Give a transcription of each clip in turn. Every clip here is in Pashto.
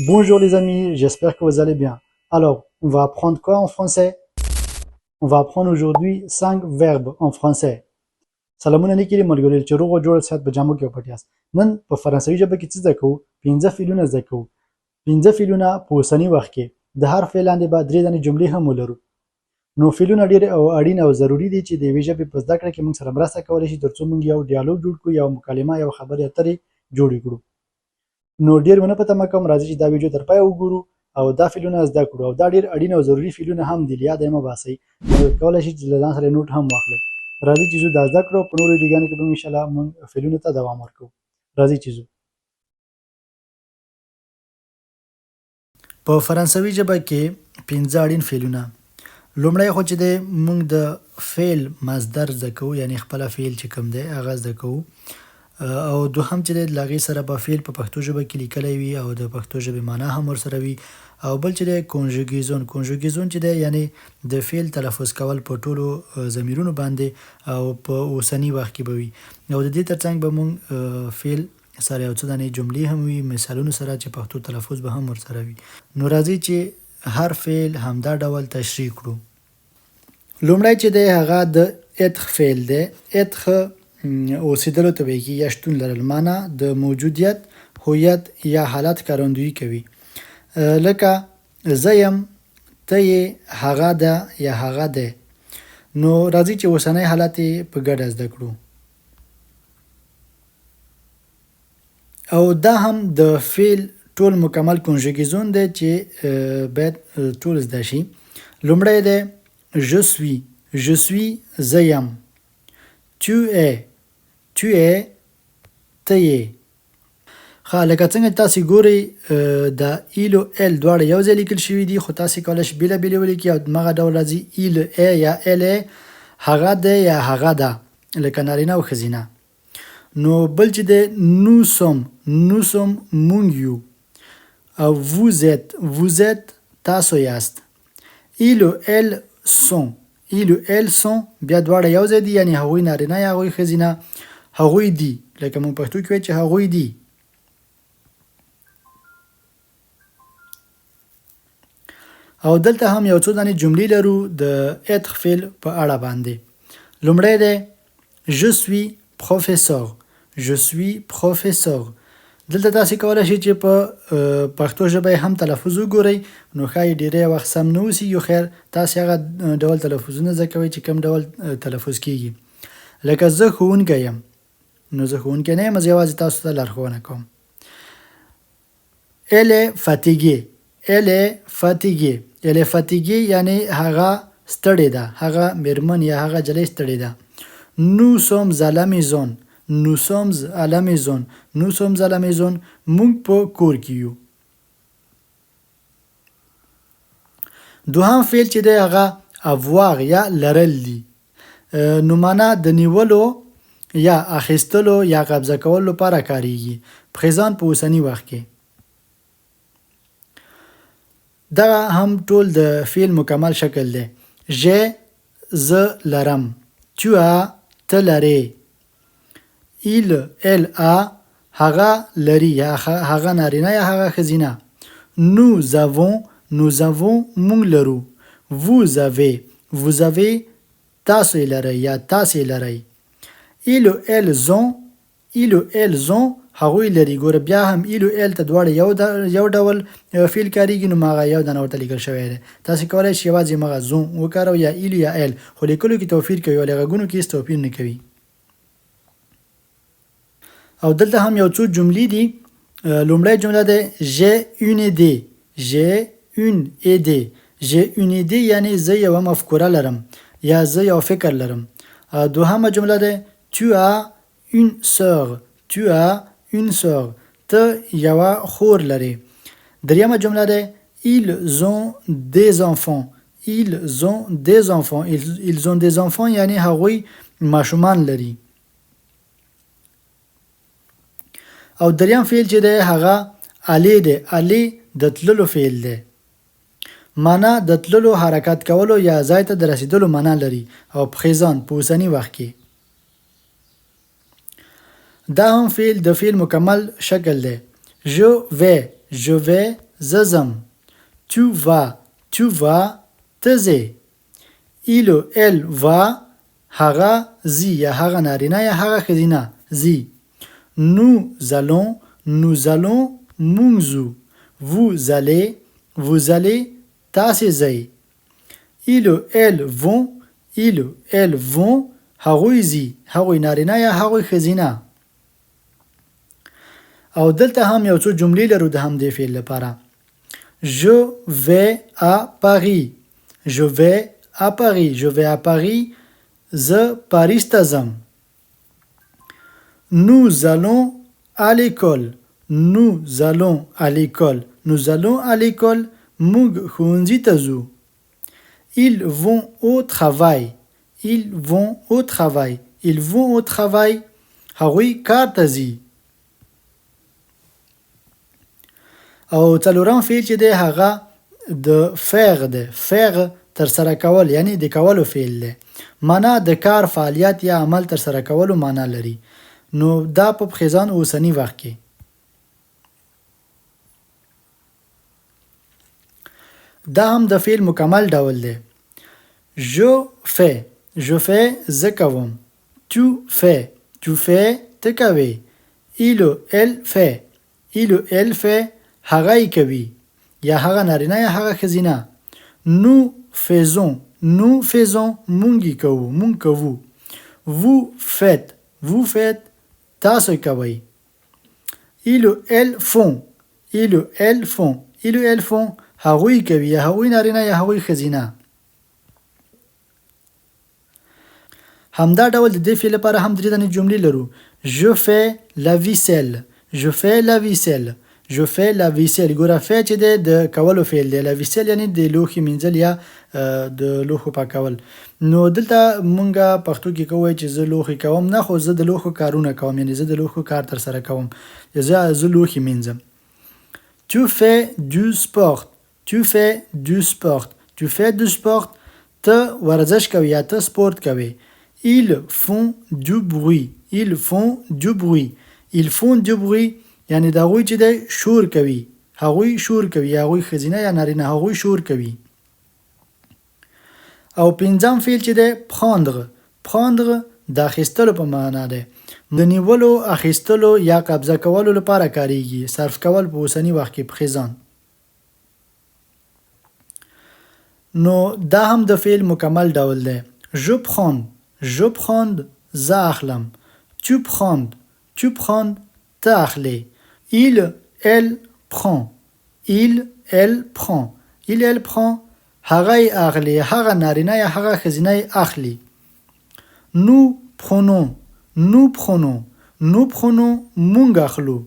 Bonjour les amis, j'espère que vous allez bien. Alors, on va apprendre quoi en français? On va apprendre aujourd'hui 5 verbes en français. سلامونه نیکې ملګري چې روغ او جوړ صحت په جامو کې پټ یاست. نن په فرانسوي ژبه کې څه زده کوو؟ پنځه فعلونه زده کوو. پنځه فعلونه په اوسني وخت کې د هر فعل لاندې به درې دانې جملې هم ولرو. نو فعلونه ډېر او اړین او ضروري دي چې د یوې ژبې په زده کړه کې موږ سره مرسته کولی شي، ترڅو موږ یو ډیالوګ جوړ کړو، یو مکالمه، یو خبرې اترې جوړې کړو. نو ډېر ونه په تمه کوم، راځئ چې دا ویډیو تر پایه وګورو او دا فعلونه زده کړو. او دا ډېر اړین او ضروري فعلونه هم دي، له یاده یې مه باسئ. نو کولی شئ چې له ځان سره نوټ هم واخلئ. راځئ چې ځو دا زده کړو، په نورو ویډیوګانو کې به ان شاءالله موږ فعلونو ته دوام ورکوو. راځئ چې ځو. په فرانسوي ژبه کې پنځه اړین فعلونه. لومړی خو چې دی موږ د فعل مصدر زده کوو، یعنی خپله فعل چې کوم دی هغه زده کوو. او دوهم چې دی له هغې سره به فعل په پښتو ژبه کې لیکلی وي او د پښتو ژبې معنا هم ورسره وي. او بل چې دی conjugaison، conjugaison چې دی یعنی د فعل تلفظ کول په ټولو ضمیرونو باندې او په اوسني وخت کې به وي. او د دې ترڅنګ به موږ فعل سره یو څه دانې جملې هم وي، مثالونو سره چې پښتو تلفظ به هم ورسره وي. نو راځئ چې هر فعل همدا ډول تشریح کړو. لومړی چې دی هغه د être فعل دی. être اوسېدلو ته ویل کېږي یا شتون لرل، معنا د موجودیت، هویت یا حالت ښکارندویي کوي. لکه زه یم، ته یې، هغه ده یا هغه دی. نو راځئ چې اوسنی حالت یې په ګډه زده کړو. او دا هم د فعل ټول مکمل conjugaison دی چې باید ټول زده شي. لومړی دی je suis، je suis زه یم. tu es، tu es ته یې. ښه، لکه څنګه چې تاسې ګورئ دا il او elle دواړه یو ځای لیکل شوي دي، خو تاسې کولی شئ بېلابېلې ولیکئ او دغه ډول راځي il est یا elle est، هغه دی یا هغه ده، لکه نارینه او ښځینه. نو بل چې دی nous sommes، nous sommes مونږ یو. او vous êtes، vous êtes تاسو یاست. ils ou elles sont، ils ou elles sont بیا دواړه یو ځای دي، یعنی هغوی نارینه یا هغوی ښځینه، هغوی دي، لکه مونږ پښتو کې وایو چې هغوی دي. او دلته هم یو څو دانې جملې لرو د être فعل په اړه باندې. لومړی دی je suis professeur، je suis professeur. دلته تاسې کولی شئ چې په پښتو ژبه یې هم تلفظ وګورئ، نو ښایي ډېری وخت سم نه اوسي، یو خیر تاسې هغه ډول تلفظونه زده کوئ چې کوم ډول تلفظ کیږي. لکه زه ښوونکی یم، نو زه ښوونکی نه یم، زه یوازې تاسو ته لارښوونه کوم. Elle est fatiguée، elle est fatiguée، elle est fatiguée یعنی هغه ستړې ده، هغه میرمن یا هغه جلۍ ستړې ده. Nous sommes à la maison، nous sommes à la maison، nous sommes à la maison موږ په کور کې یو. دوهم فعل چې دی هغه avoir یا لرل دي. نو معنا د نیولو یا اخیستلو یا قبضه کولو لپاره کاریږي، présent په اوسني وخت کې. دغه هم ټول د فعل مکمل شکل دی. j'ai زه لرم، tu as ته لرې، il elle a هغه لري یا هغه نارینه یا هغه ښځینه. nous avons، nous avons مونږ لرو. vous avez، vous avez تاسو یې لرئ یا تاسې یې لرئ. ils ou elles ont، ils ou elles ont هغوی لري. ګوره بیا هم ils ou elles ته دواړه یو ډول فعل کاریږي، نو ماغه یو دانه ورته لیکل شوی دی. تاسې کولی شئ یوازې ماغه ont وکاروئ یا ils یا elles، خو لیکلو کې توپیر کوي او له غږونو کې هېڅ توپیر نه کوي. او دلته هم یو څو جملې دي. لومړی جمله ده j'ai une idée، j'ai une idée، j'ai une idée یعنی زه یوه مفکوره لرم یا زه یو فکر لرم. دوهمه جمله ده tu as une sœur، tu as une sœur ته یوه خور لرې. دریمه جمله ده ils ont des enfants، ils ont des enfants، ils ont des enfants یعنی هغوی ماشومان لري. او دریم فعل چې دی هغه aller دی. aller د تللو فعل دی، معنا د تللو، حرکت کولو یا ځای ته د رسېدلو معنا لري او présent په اوسني وخت کې. دا هم فعل د فعل مکمل شکل دی. je vais، je vais زه ځم. Tu vas Tu vas ته ځې. Il elle va هغه ځي یا هغه نارینه یا هغه ښځینه ځي. Nous allons Nous allons مونږ ځو. Vous allez Vous allez تاسې ځئ. Ils elles vont Ils elles vont هغوی ځي، هغوی نارینه یا هغوی ښځینه. او دلته هم یو څو جملې لرو د همدې فعل لپاره. Je vais à Paris. Je vais à Paris. Je vais à Paris. زه پاریس ته ځم. Nous allons à l'école. Nous allons à l'école. Nous allons à l'école. موږ ښوونځي ته ځو. Ils vont au travail. Ils vont au travail. Ils vont au travail. هغوی کار ته ځي. او څلورم فعل چې دی هغه د faire دی. faire تر سره کول یعنی د کولو فعل دی. معنا د کار، فعالیت یا عمل تر سره کولو معنا لري. نو دا په présent اوسني وخت کې. دا هم د فعل مکمل ډول دی. Je fais Je fais زه کوم. Tu fais Tu fais ته کوې. Il elle fait Il elle fait هغه یې کوي یا هغه نارینه یا هغه ښځینه. Nous faisons Nous faisons مونږ یې کوو، مونږ کوو. Vous faites Vous faites تاسو کوئ. Ils elles font Ils elles font Ils elles font هغوی کوي یا هغوی نارینه یا هغوی ښځینه. همدا ډول د دې فعل لپاره هم درې دانې جملې لرو. Je fais la vaisselle. Je fais la vaisselle. Je fais la vaisselle. ګوره fais چې دی د کولو فعل دی. La vaisselle یعنی د لوښي مینځل یا د لوښو پاکول. نو دلته مونږ پښتو کې کوو چې زه لوښي کوم نه، خو زه د لوښو کارونه کوم، یعنی زه د لوښو کار تر سره کوم، زه لوښي مینځم. Tu fais du sport. Tu fais du sport. Tu fais du sport. ته ورزش کوې یا ته سپورت کوې. Ils font du bruit. Ils font du bruit. Ils font du bruit یعنی د هغوی چې دی شور کوي، هغوی شور کوي یا هغوی ښځینه یا نارینه هغوی شور کوي. او پنځم فعل چې دی prendre. prendre د اخیستلو په معنا دی. د نیولو، اخیستلو یا قبضه کولو لپاره کاریږي. صرف کول په اوسني وخت کې présent. نو دا هم د فعل مکمل ډول دی. Je prends Je prends زه اخلم. Tu prends Tu prends ته اخلې. Il elle prend Il elle prend Il elle prend هغه یې اخلي، هغه نارینه یا هغه ښځینه یې اخلي. Nous prenons Nous prenons Nous prenons مونږ اخلو.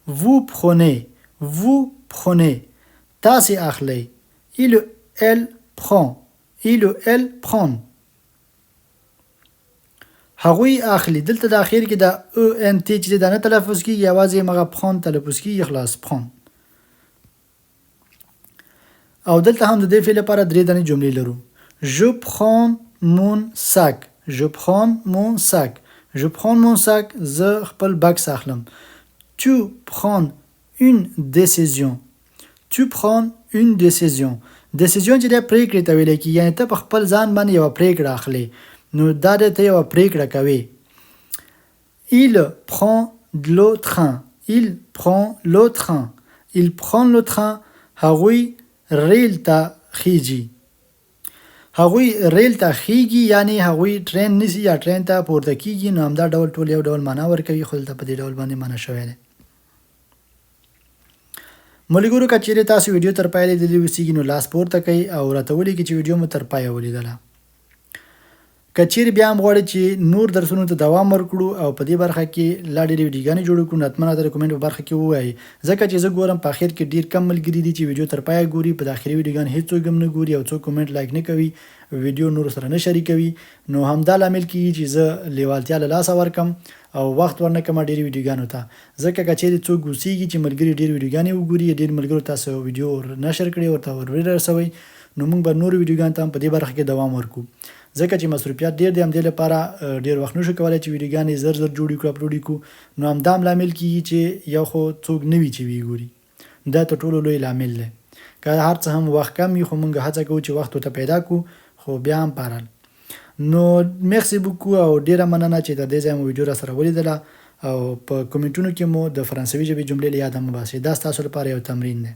Vous prenez Vous prenez تاسې اخلئ. Il elle prend Il elle prend هغوی اخلي. دلته د اخر کې د E N T چې دا نه تلفظ کیږي، یوازې همغه prend تلفظ کیږي، خلاص prend. او دلته هم د دې فعل لپاره درې دانې جملې لرو. Je prends mon sac. Je prends mon sac. Je prends mon sac. زه خپل بکس اخلم. Tu prends une décision. Tu prends une décision. Décision چې دی پرېکړې ته ویل کېږي، یعنې ته په خپل ځان باندې یوه پرېکړه اخلې، نو دا دی ته یوه پرېکړه کوې. Il prend le train. Il prend le train. Il prend le train. هغوی ریل ته خیږي. هغوی ریل ته خیږي یعنی هغوی ټرین نیسي یا ټرین ته پورته کیږي. نو همدا ډول ټول یو ډول معنا ورکوي، خو دلته په دې ډول باندې معنا شوی دی. ملګرو که چیرې تاسو ویډیو تر پایه لیدلې اوسیږي نو لاس پورته کړئ او راته ولیکئ چې ویډیو مو تر پایه ولیدله. که چیرې بیا هم غواړئ چې نور درسونو ته دوام ورکړو او په دې برخه کې لا ډېرې ویډیوګانې جوړې کړو، نو حتماً راته د کومنټ په برخه کې ووایئ، ځکه چې زه ګورم په اخر کې ډېر کم ملګري دي چې ویډیو تر پایه ګوري، په داخلي ویډیوګانې هیڅوک هم نه ګوري او څوک کومنټ لایک نه کوي، ویډیو نورو سره نه شریکوي. نو همدا لامل کیږي چې زه لیوالتیا له لاسه ورکم او وخت ورنه کړم ډېرې ویډیوګانو ته، ځکه که چیرې څوک اوسیږي چې ملګري ډېر ویډیوګانې وګوري، ډېر ملګرو تاسو ویډیو نشر کړئ، ورته ور ورسوئ، نو موږ به نورو ویډیوګانو ته هم په دې برخه کې دوام ورکړو، ځکه چې مصروفیت ډېر دی، همدې لپاره ډېر وخت نشو کولی چې ویډیوګانې زر زر جوړې کړو، اپلوډ کړو. نو همدا هم لامل کیږي چې یو خو څوک نه وي چې ویې ګوري. دا تر ټولو لوی لامل دی. که هر څه هم وخت کم وي خو مونږ هڅه کوو چې وخت ورته پیدا کړو خو بیا هم په هر حال نو merci beaucoup او ډیره مننه چې تر دې ځایه مو ویډیو راسره ولیدله او په کومنټونو کې مو د فرانسوي ژبې جملې له یاده مه باسئ دا ستاسو لپاره یو تمرین دی.